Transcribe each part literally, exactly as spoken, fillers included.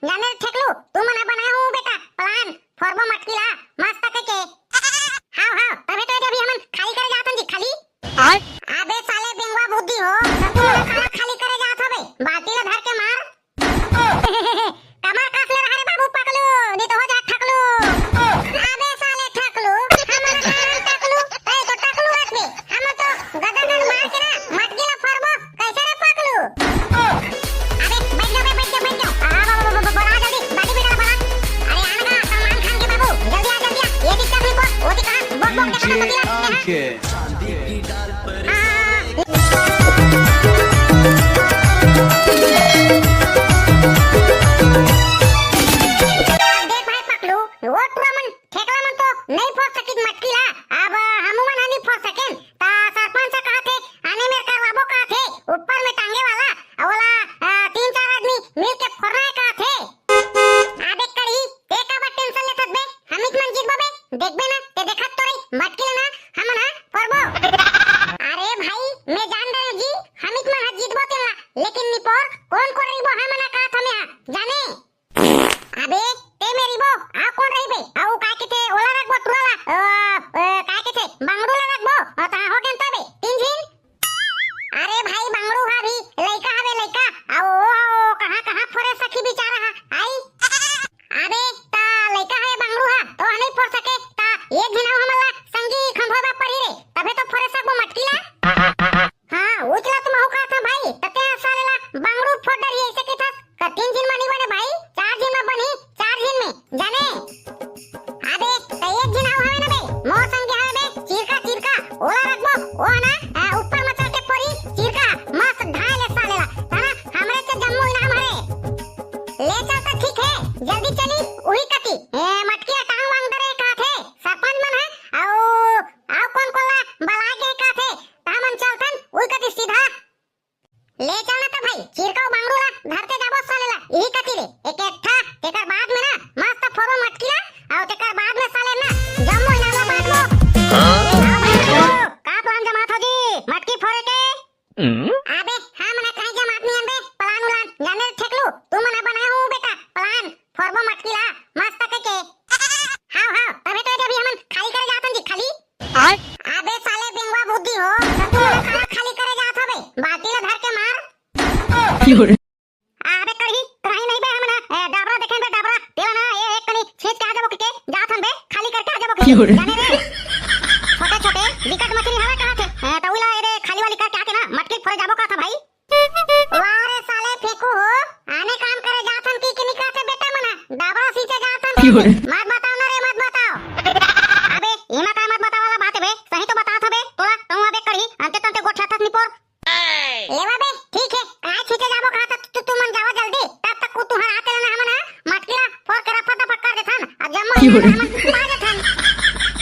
जाने रे ठेकलू, तुमन ह बनाए हो बेटा plan, फोरबो मटकी ला मस्त कहिके। हाव, हाव, तभे तो अभी हमन खाली करे जात हन जी, खाली। आय? अबे साले बेंगवा बुद्धि हो, त तुमन ह काला खाली करे जात हवे, बाल्टी ला धर के मार। कमर कस ले रहा रे बाबू पकलू, नहीं तो हो जा ठकलू। अबे साले ठकलू, हमन का हम टकलू, ए तो टकलू रखबे, हम तो गदन मार के ना मटकी ला फोरबो, कैसे रे पकलू? अबे बैठ जा बे, बैठ जा, बैठ जा। आ, बा, बा, बा, बा, बा, बड़ा जल्दी, body builder बड़ा। अरे आना का सलमान खान के बाबू, जल्दी आ, जल्दी आ। ये दिक्कत नहीं को, वो दिक्कत, बक, बक, देखा ना, सतीला, देखा। देख भाई पकलू, वो टुरा मन ठेकला मन तो नहीं फोर सकित मटकी ला, अब हमू मन ह नहीं फोर सकेन, ता सरपंच ह कहा थे, आने मेर करवाबो कहा थे, ऊपर में टांगे वाला, अउ ओला, अ, तीन चार आदमी मिल के फोरना है कहा थे। अबे करी, ते काबर tension लेथस बे? हमिच मन जीतबो बे, देखबे ना, ते देखत तो रही, मटकी ला ना, हमन ह फोरबो। अरे भाई, मैं जान रहे जी, हमिच मन ह जीतबो तेला, लेकिन निपोर कोन कोन रहिबो हमन ह कहा थे मैं ह, जाने? अबे, ते मेर रहिबो, आ कोन रहिबे? अउ का कथे, ओला रखबो टुरा ला, अ, अ, का कथे, बंगड़ू ला रखबो, अ, ता हो गेन तबे, तीन झिन। अरे भाई, बंगड़ू हा भी लइका हवे, लइका। अउ ओ, ओ, कहाँ, कहाँ फोरे सखी बिचारा हा, आई? अबे, ता लइका हवे बंगड़ू हा, तो नहीं फोर सके, ता एक झिन अउ हमन ला संगी खंभोए बर पड़ही रे, तभे तो फोरे सकबो मटकी ला। हाँ, उचला तो महू कहा था भाई, तते साले ला बंगड़ू फोर डरही ऐसे कथस, का तीन झिन म नहीं बने भाई, चार झिन म बनही, चार झिन में, जाने? अबे, त एक झिन अउ हवे ना बे, मोर संग हवे बे, चिरका, चिरका, ओला रखबो, ओ ना, आ, ऊपर म चढ़ के फोरही, चिरका, मस्त ढाए ले साले ला, तना, हमरे से जम्मो इनाम हरे। ले चल त ठीक है, जल्दी चली, उही कती, ए, मटकी ला टांग वांग डरे कहा थे, सरपंच मन है, अउ, अउ कोन कोन ला बला के कहा थे, त हमन चलथन, उही कती सीधा। ले चल ना त भाई, चिरका अउ बांगड़ू ला धरते जाबो साले ला, इही कती ले, एक एक ठा, तेकर बाद में ना, मस्त फोरो मटकी ला, अउ तेकर बाद में साले ना, जम्मो इनाम ला बांटबो। हाँ भाई, का plan जमात हो जी, मटकी फोरे के? अबे, हमन ह काहीं जमात नहीं अन बे, plan उलान, जाने रे ठेकलू, तुमन ह बनाए हो बेटा, plan, फोरबो मटकी ला, मस्त कहिके। हाव, हाव, तभे तो अभी हमन खाली करे जात हन जी, खाली। आय? अबे साले बेंगवा बुद्धि हो, त तुमन ह काला खाली करे जात हो बे, बाल्टी ला धर के मार। क्यों रे? अबे कहीं, कहीं नहीं बे हमन ह, ए, डाबरा देखेन बे डाबरा, तेला ना, ए, एक कनी छींच के आ जाबो कहिके, जात हन बे, खाली करके आ जाबो कहिके, क्यों रे? जाने रे। छोटे छोटे बिकट मछली हवे कहा थे, ए, त उला ए दे खाली वाली करके आके ना, मटकी फोरे जाबो कहा था भाई। वाह रे साले फेंकू हो, आने काम करे जात हन कि, कि निकलत हे बेटा मन ह, डाबरा सींचे जात हन क्यों रे? मत बताओ ना रे, मत बताओ। अबे, एमा काय मत बताओ वाला बात हे बे, सही तो बतात हबे, तोला कहूं अबे करी, अंते तंते गोठियाथस निपोर। लेवा बे, ठीक हे, काय छींचे जाबो कहा त तू, तुमन जावा जल्दी, तब तक को तुहर आते लेना हमन ह, मटकी ला फोर के रफा दफा कर देथन, अउ जम्मो क्यों रे? हमन पा देथन।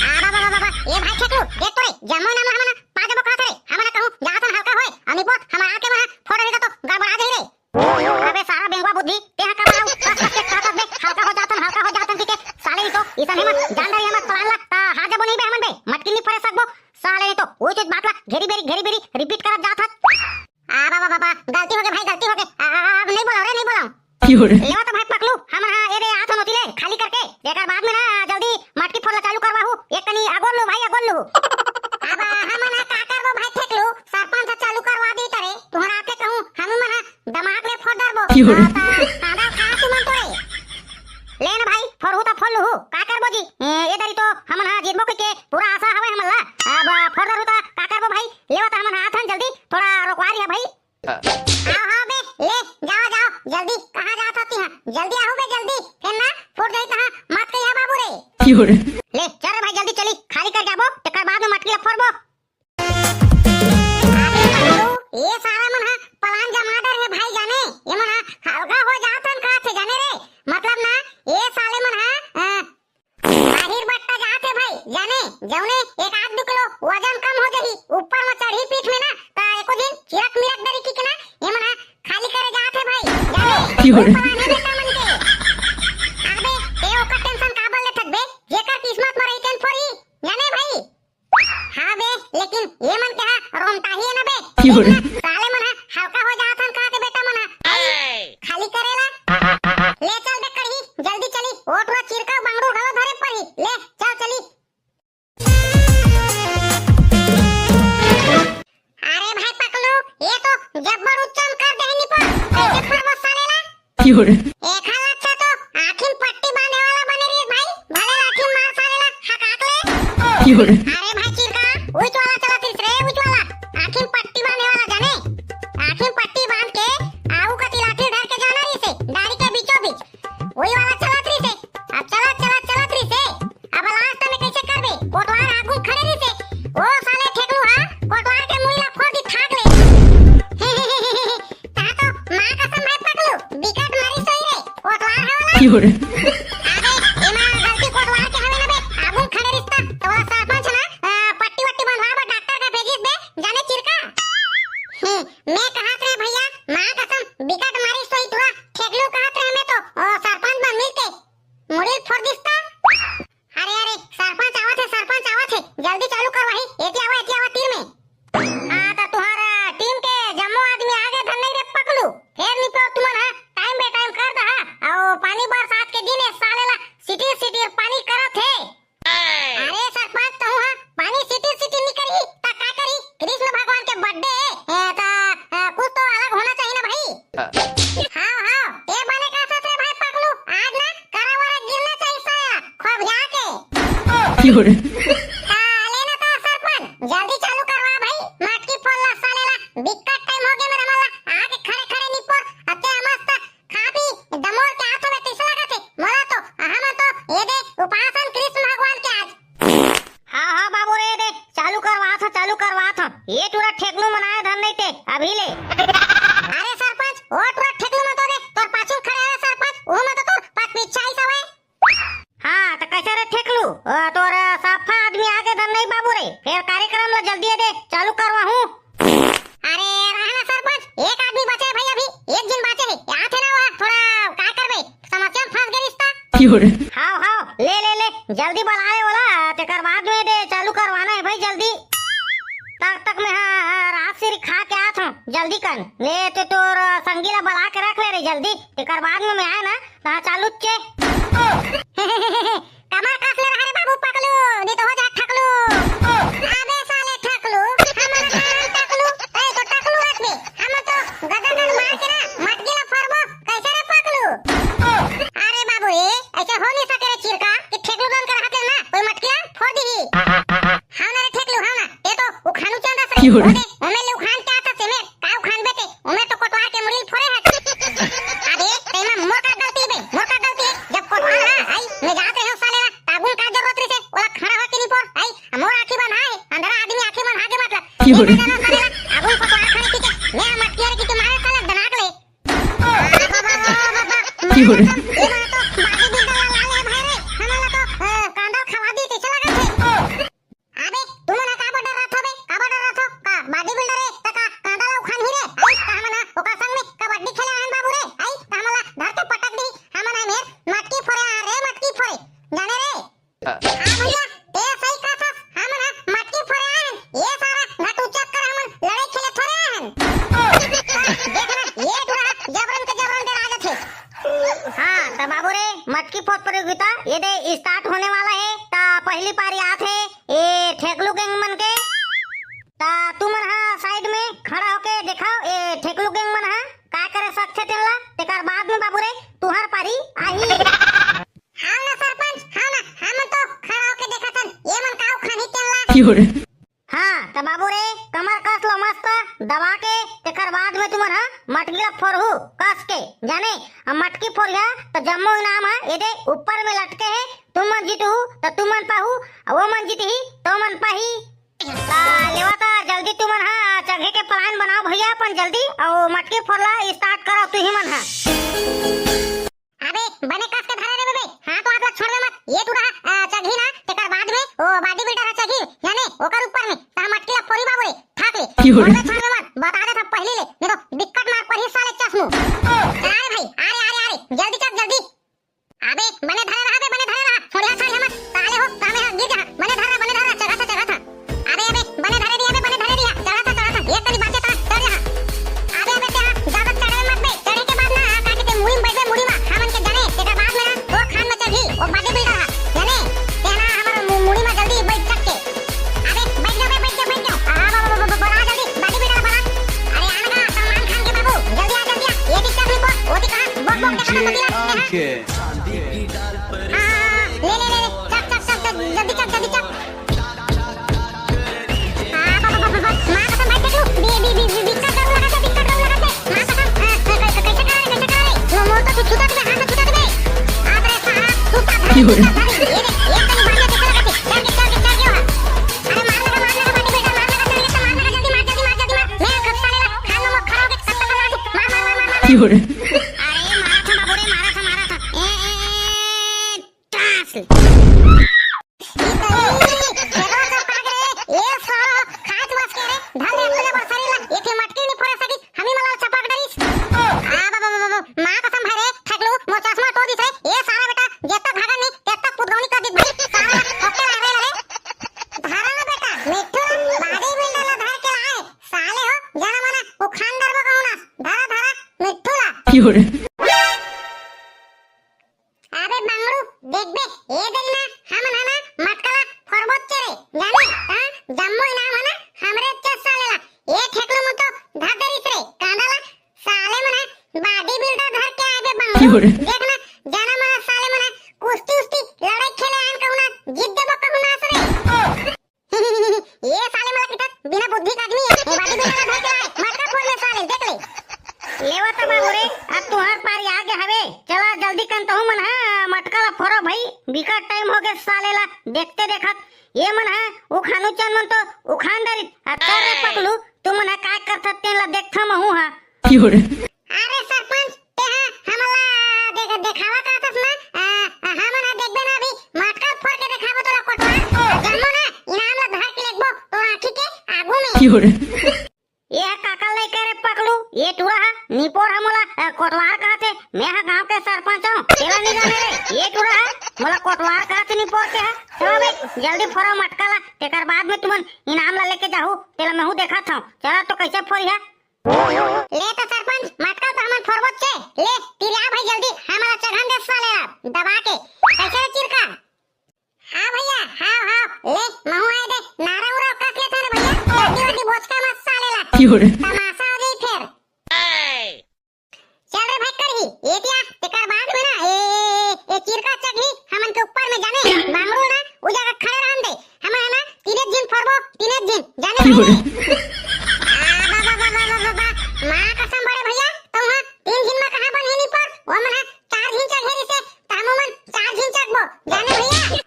आ बाबा, बाबा, बाबा, ए भाई ठेकलू, देख तो रे, जम्मो नाम हमन पा देबो कहा थे रे, हमन कहूं जाथन हल्का होए, अउ निपोर हमर आके मन फोड़ रही तो गड़बड़ा जाही रे। अबे सारा बेंगवा बुद्धि, तेहा का बनाऊ, कस कस के कहत बे, हल्का हो जाथन, हल्का हो जाथन, ठीक हे, साले नहीं तो, इसन हे मत, जान डरी हे मत, plan ला, ता हार जबो नहीं बे हमन बे, मटकी नहीं फोरे सकबो, साले नहीं तो, वो चीज बात ला, घेरी बेरी, घेरी बेरी, repeat करत जात हस। आ बाबा, बाबा, गलती होगे भाई, गलती होगे, आ, आ, आ, अब नहीं बोलाओ रे, नहीं बोलाओ। क्यों रे? लेवा तो भाई पकलू, हमन ह ए दे आथन ओती ले, खाली करके, तेकर बाद में ना, जल्दी मटकी फोर ला चालू करवाहू, एक कनी अगोर लू भाई, अगोर लू। अब हमन ह का करबो भाई ठेकलू, सरपंच ह चालू करवा दी तरे, तुहर आते कहूं, हमू मन ह दमाग ले फोर डरबो। क्यों रे? आ, ता, आधा खा तुमन तोरे। ले ना भाई, फोरहू ता फोर लूहू, का करबो जी? ए, ए दरी तो हमन ह जीतबो कहिके पूरा आशा हवे हमन ला। अब फोर डरहू ता का करबो भाई? लेवा ता हमन ह आथन जल्दी, थोड़ा रोकवा रिहा भाई। हाँ, हाँ बे, ले, जाओ, जाओ, जल्दी, कहाँ जात हती हाँ? जल्दी आहू बे, जल्दी, फेर ना, फूट जाई तहाँ, मत कहिया बाबू रे। क्यों रे? ले, चल रे भाई, जल्दी चली, खाली कर जाबो, तेकर बाद में मटकी ला फोरबो। अबे बाबू, ये सारा मन हा plan जमा डर हे भाई जाने, ये मन हा हल्का हो जात हन कहा थे जाने रे, मतलब ना, ये साले मन हा, अ, बाहिर बट्टा जात हे भाई जाने, जउने एक आध दू किलो वजन कम हो जाही, ऊपर में चढ़ी पीठ में ना, त एको दिन चिरक मिरक डरी की के ना, ये मन हा खाली करे जात हे भाई जाने, क्यों रे? Plan हे बेटा मन के। अबे, ते ओकर tension काबर लेथस बे, जेकर किस्मत में रही तेन फोरी, जाने भाई। हाँ बे, लेकिन ये मन के हा रोमता ही है ना बे। क्यों रे? साले मन हा हल्का हो जात हन कहा के बेटा मन हा। खाली करेला। ले चल एखर अच्छा तो आँखी म पट्टी बांधे वाला बने रहिस भाई, भले लाठी मार साले ला हकाक ले। अरे भाई चिरका, उच वाला चलत रहिस रे, उच वाला। आँखी म पट्टी बांधे वाला जाने, आँखी म पट्टी बांध के आऊ कति लाठी धर के जाना रहिस हे, डारी के बीचों बीच। वही वाला चलत रहिस हे। अब चलत, चलत, चलत रहिस हे। अब last में कैसे करबे? कोटवार आगू खड़े रहिस हे। ओ साले ठेकलू हा, कोटवार के मुड़ी ला फोड़ दी थाक ले। ता तो माँ कसम भाई पकलू, बिकट मारी सोई रे, कोटवार हा वाला। अबे, एमा गलती कोटवार के हवे ना बे, आगू खड़े रहिस ता, तो वाला सरपंच ना, अ, पट्टी वट्टी बंधवा बर डॉक्टर का भेजिस बे, जाने चिरका। हम्म, मैं कहत रहे भैया, माँ कसम, बिकट मारी सोई तुहा, ठेकलू कहत रहे मैं तो, ओ, सरपंच बन मिलते, मुड़ी ल फोड़ दिस ता। अरे, अरे, सरपंच आवत हे, सरपंच आवत हे, जल्दी चालू करवाही, एती आवा, एती आवा, तीर में। हाँ, त तुहार टीम के जम्मो आदमी आगे धन नहीं रे पकलू, फेर निपोर तुमन ह time बे time कर दहा, अउ पानी बरसात के दिन ए साले ला सिटिर सिटिर पानी करत हे। अरे सरपंच, तहूँ ह पानी सिटिर सिटिर नी करही, त का करही? कृष्ण भगवान के birthday ए, त, अ, कुछ तो अलग होना चाहिए ना भाई। हाँ, हाँ, ए बने का सोच रे भाई पकलू, आज ना करा वरा गिरना चाहिए साया, खूब जाके। ता लेना ता सरपंच, जल्दी चालू करवा भाई, मटकी फोड़ ला साले ला, बिकट time हो गया मेरा मला, आके खड़े खड़े निपोर, अब ते मस्त खा पी दमोर के हाथों में कैसे लगा थे, मोला तो, हमन तो ये दे उपासन कृष्ण भगवान के आज। हाँ, हाँ बाबू रे, दे, चालू करवात हँव, चालू करवात हँव। ये टूरा ठेकलू मन आए धन नहीं ते, अभी ले। अरे सरपंच, ओ टूरा ठेकलू मन तो दे, तोर पाछू खड़े हवे सरपंच, उहू मन तो तोर पाछ पीछा ही सवे। हाँ, त कैसे रे ठेकलू? अ, तोर सफा आदमी आगे धन नहीं बाबू रे, फेर कार्यक्रम ला जल्दी दे, चालू करवाहूँ। अरे, रहा ना सरपंच, एक आदमी बाचे हे भाई, अभी एक झिन बाचे हे। आथे ना वो, थोड़ा का करबे, समस्या में फंस गइस ता। हाव, हाव, ले, ले, ले, जल्दी बला ले ओला, तेकर बाद में दे चालू करवाना हे भाई, जल्दी। तब तक मैं हा, हा, रात सिरी खा के आत हँव, जल्दी कन। ले ते तोर संगी ला बला के रख ले रे जल्दी, तेकर बाद में मैं आए ना, तहाँ चालू चे। कमर कस ले रहा रे बाबू पकलू, नहीं तो हो जा ठकलू। अबे साले ठकलू, हमर नाम टकलू, ए तो टकलू रखबे, हम तो गदन मार के ना मटकी ला फोड़बो, कैसे रे पकलू? अरे बाबू रे, ऐसे हो नहीं सके रे चिरका कि ठेकलू दन कर हाथे ना कोई मटकी ला फोड़ दीही। हाँ ना रे ठेकलू, हाँ ना, ये तो उखानू चंदा से। ओमे ले उखान क्या था सेमे, का उखान बेटे? ओमे तो कोटवार के मुड़ी ल फोरे हे। अबे, तेमा मोर का गलती बे, मोर का गलती हे। जब कोटवार हा, आई, मैं जात रहे हँव साले ला, तागुन का जरूरत रहिसे, ओला खड़ा होके नहीं फोर, आई, मोर आँखी बंधा हे, अंधरा आदमी आँखी बंधा के मतलब। ये का जाना साले ला, तागुन कोटवार खड़े की के, मैं मटकी रे की के मारे साले दनाक ले। ये बात तो body builder ला, ला ले भाई रे, हमला तो, अ, कांदा खवा दी, कैसे लगा थे? अबे, तुमन ह काबर डर्राथव बे? काबर डर्राथव? का body builder हे? त का कांदा ला उखानही रे? आई, त हमन ह ओकर संग में कबड्डी खेले आएन बाबू रे? आई, त हमन ला धर के पटक दी। हमन ह मेर मटकी फोरे आएन रे, मटकी फोरे। जाने रे? हाँ भैया, ते सही कहथस, हमन ह मटकी फोरे आएन। ये सारा घटुचक कर हमन लड़ाई खेले थोरे आएन। देख ना, ये टूरा जबरन के जबरन डरा जाथे। हाँ, त बाबू रे, मटकी फोड़ प्रतियोगिता ये दे start होने वाला हे। त पहली पारी आत हे ए ठेकलू gang मन के। त तुमन हा side में खड़ा होके देखाव, ए ठेकलू gang मन हा का करे सकथे तेन ला। तेकर बाद में बाबू रे, तुहर पारी आही। हाँ ना सरपंच, हाँ ना, हमन तो खड़ा होके देखत हन, ये मन का उखानही तेन ला। हाँ, त बाबू रे, कमर कस लो मस्त दबा के, तेकर बाद में तुमन ह मटकी ला फोरहू कस के, जाने? अब मटकी फोरिहा त जम्मो इनाम ह एदे ऊपर में लटके हे, तुमन जीतहू त तुमन पाहू, अउ वो मन जीतही त वो मन पाही। त लेवा त जल्दी तुमन ह चघे के plan बनाओ भैया अपन जल्दी, अउ मटकी फोरला start करो तुही मन ह। अबे, बने कस के धरे रे बे। हाथ वाथ ला छोड़बे मत। ये टूरा, अ, चघी ना, तेकर बाद में वो body builder ह चघी, जाने, ओकर ऊपर में, त हम मटकी ला फोरी बाबू रे, ठाक ले। छोड़बे, छोड़बे मत, बता देत हँव पहिली ले, नहीं तो बिकट मार पड़ही साले चश्मू। चला रे भाई, आ रे, आ रे, आ रे, जल्दी चघ, जल्दी। अबे, बने धरे रहा बे, बने धरे रहा, छोड़िहा, छोड़िहा मत, साले हो, सामने ह, गिर जा, बने धर रहा, बने धर रहा, चघा था, चघा था। अबे, अबे, बने धरे दिया बे, बने धरे दिया। चढ़ा था, चढ़ा था। एक कनी बाचे था, चढ़ जा। अबे, अबे, ते हा, ज्यादा चढ़े मत बे। चढ़े के बाद ना, का कहते, मुड़ी में बैठबे, मुड़ी में। हमन के जाने, तेकर बाद में ना, तोर खान में चढ़ी, वो body builder हा। जाने, ते ना, हमर मु-, मुड़ी में जल्दी बैठ चढ़ के। अबे, बैठ जाओ बे, बैठ जाओ, बैठ जाओ। आ, बा, बा, बा, बा, बा, बड़ा जल्दी, body builder बड़ा। अरे, आना का, सलमान खान के बाबू, जल्दी आ, जल्दी आ। ये दिक्कत नहीं को, वो दिक्कत, बोक, बोक, Okay. हाँ, ले, ले, ले, ले, चक, चक, चक, चक, जल्दी चक, जल्दी चक। हाँ, बाबा, बाबा, बाबा, माँ कसम भाई, देख लो, बी-, बी-, बी-, बी-, बिक्का दारू लगा दे, बिक्का दारू लगा दे। माँ कसम, हाँ, कै-, कै-, कैसे करा रे, कैसे करा रे? मो-, मोर तो छूटा दे, हाथ में छूटा दे। आप रे साहब, तू सावधान, ये देख, ये तनी बढ़िया कैसे लगा दे। चल के, चल के, चल के वहाँ। अरे मार लगा, मार लगा, मार बेटा, मार लगा, चल के, मार लगा, जल्दी मार, जल्दी मार, जल्दी मार। मैं खस्ता ले रहा, खान में मत खड़ा हो गया, खस्ता खड़ा हो गया। मार, मार, मार, मार, मार। क्यों रे? अरे मारा था बाबू रे, मारा था, मारा था। ए, ए, ए, टास। ए साला, खाच बस के रे, धर ले अपने बसारी ला, एक ही मटकी नहीं फोड़े सकी, हमी मला चपक डरिस। आ बाबा, बाबा, बाबा, माँ कसम भाई रे, ठकलू, मोर चश्मा टो दिस रे। ए साला बेटा, जब तक भागन नहीं, तब तक पुतगौनी कर दी भाई, साला ठोके ला रे, रे। धरा ना बेटा, मिट्ठू ला, body builder ला धर के लाए, साले हो, जाना मना, वो खान दरबा कहूँ ना, धरा, धरा, मिट्ठू ला। क्यों रे? अबे बंगड़ू, देखबे, ए दिन ना, हमन हना मटकला फोरबोच रे, जाने? हाँ, जम्मो इनाम हना, हमरे चेस साले ला। ए ठेकलू मुतो धर दे रिस रे, कांदा ला, साले मन है, body builder धर के आए बे बंगड़ू। क्यों रे? देख ना, जाना मना साले मन है, कुश्ती उस्ती, लड़ाई खेले आन कहूँ ना, जीत देबो कहूँ ना रे। ये साले मला कितना बिना बुद्धि का आदमी है। ये body builder धर के आए, मटका फोड़ ले साले, देख ले। लेवा त बाबू रे, अब तुहार पारी आगे हवे। चला जल्दी कन तहू मन हा, मटका ला फोरो भाई, बिकट time हो गए साले ला देखते देखत। ये मन हा, उखानू चन मन तो उखान डरित। आ कर रे पकलू, तू मन हा काय करथत तेन ला देखथव महू हा। क्यों रे? अरे सरपंच, तेहा हमला देख-, देखावा कहतस ना? आ, आ, हमन हा देखबे ना अभी, मटका फोड़ के देखाबो तोला कोटवार। जम्मो ना इनाम ला धर के लेगबो तोर आँखी के आगू में। क्यों रे? ये हा काकर लइका रे पकलू, ये टूरा हा निपोर हा मोला, अ, कोटवार कहत हे। मैं हा गांव के सरपंच हूँ, तेला नहीं जाने रे। ये टूरा हा मोला कोटवार कहत हे निपोर के हा। चलो बे, जल्दी फोरो मटका ला, तेकर बाद में तुमन इनाम ला लेके जाहू, तेला महू देखत हूँ। चला तो कैसे फोरी हा? ले तो सरपंच, मटका तो हमन फोरबो चे। ले, तिरिया भाई जल्दी, हमला चघन दे साले ला, दबा के। कैसे रे चिरका? हाँ भैया, हाँ, हाँ, ले, महू आए दे, नारा उरा कस ले थाने भैया, गाड़ी वाड़ी बोचका मत साले ला। क्यों रे? तमाशा हो जाई फेर। चल रे भाई करही, ये दिया, तेकर बाद में ना, ए, ए, ए, ए चिरका चघी, हमन के ऊपर में जाने, बांगड़ू ना, उ जगह खड़े रहन दे, हमन है ना, तीने दिन फोरबो, तीने दिन, जाने क्यों रे? भाई। आ, बा, बा, बा, माँ कसम बड़े भैया, तुम हाँ, तीन दिन में कहाँ बन ही नहीं पर, वो मन है, चार दिन चघे रिसे, त हमू मन चार झिन चघबो, जाने भैया।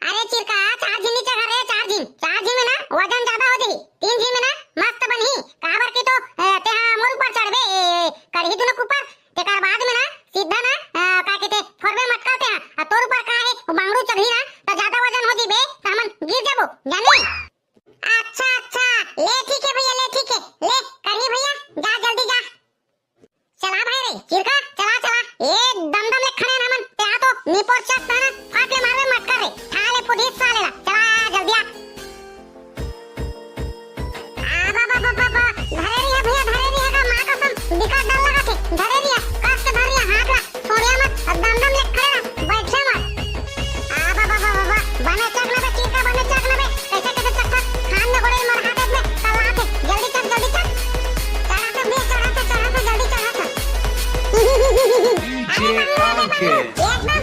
अरे चिरका, चार झिन नी चघा रे, चार झिन, चार झिन में ना वजन ज्यादा हो जाही, तीन झिन में ना मस्त बनही। काबर की तो, ए, तेहा मोर ऊपर चढ़बे, ए, करही दुनो के ऊपर, तेकर बाद में ना सीधा ना, अ, का कहते, फोरबे मटका तेहा, आ तोर ऊपर का है, वो बांगड़ू चढ़ही ना, तो ज्यादा वजन हो जीबे, तो हमन गिर जाबो, जाने? अच्छा, अच्छा, ले ठीक है भैया, ले ठीक है, ले, करही भैया, जा जल्दी जा। चला भाई रे, चिरका, चला, चला। ए, दमदम ले खड़े ना मन, ते आ तो निपोर चक ना, फाट ले मारबे मटका रे। ठाले पुलिस साले ला। चला, जल्दी आ। आ, बा, बा, बा, बा, बा। धरे रिहा भैया, धरे रिहा का माँ कसम, बिकट डर लगा थे। धरे रिहा, कस के धर रिहा, हाथ ला। छोड़िया मत, अब दमदम ले खड़े ना, बैठे मत। आ, बा, बा, बा, बा, बा। बने चक ना बे, चिरका बने चक ना बे। कैसे, कैसे चक, चक? खान में गोड़े मर हाथ एक में, कल्ला थे। जल्दी चक, जल्दी चक। चढ़ा थे भैया, चढ़ा थे, चढ़ा थे, जल्दी चढ़ा थे। अरे बंगलो रे बंगलो, एकदम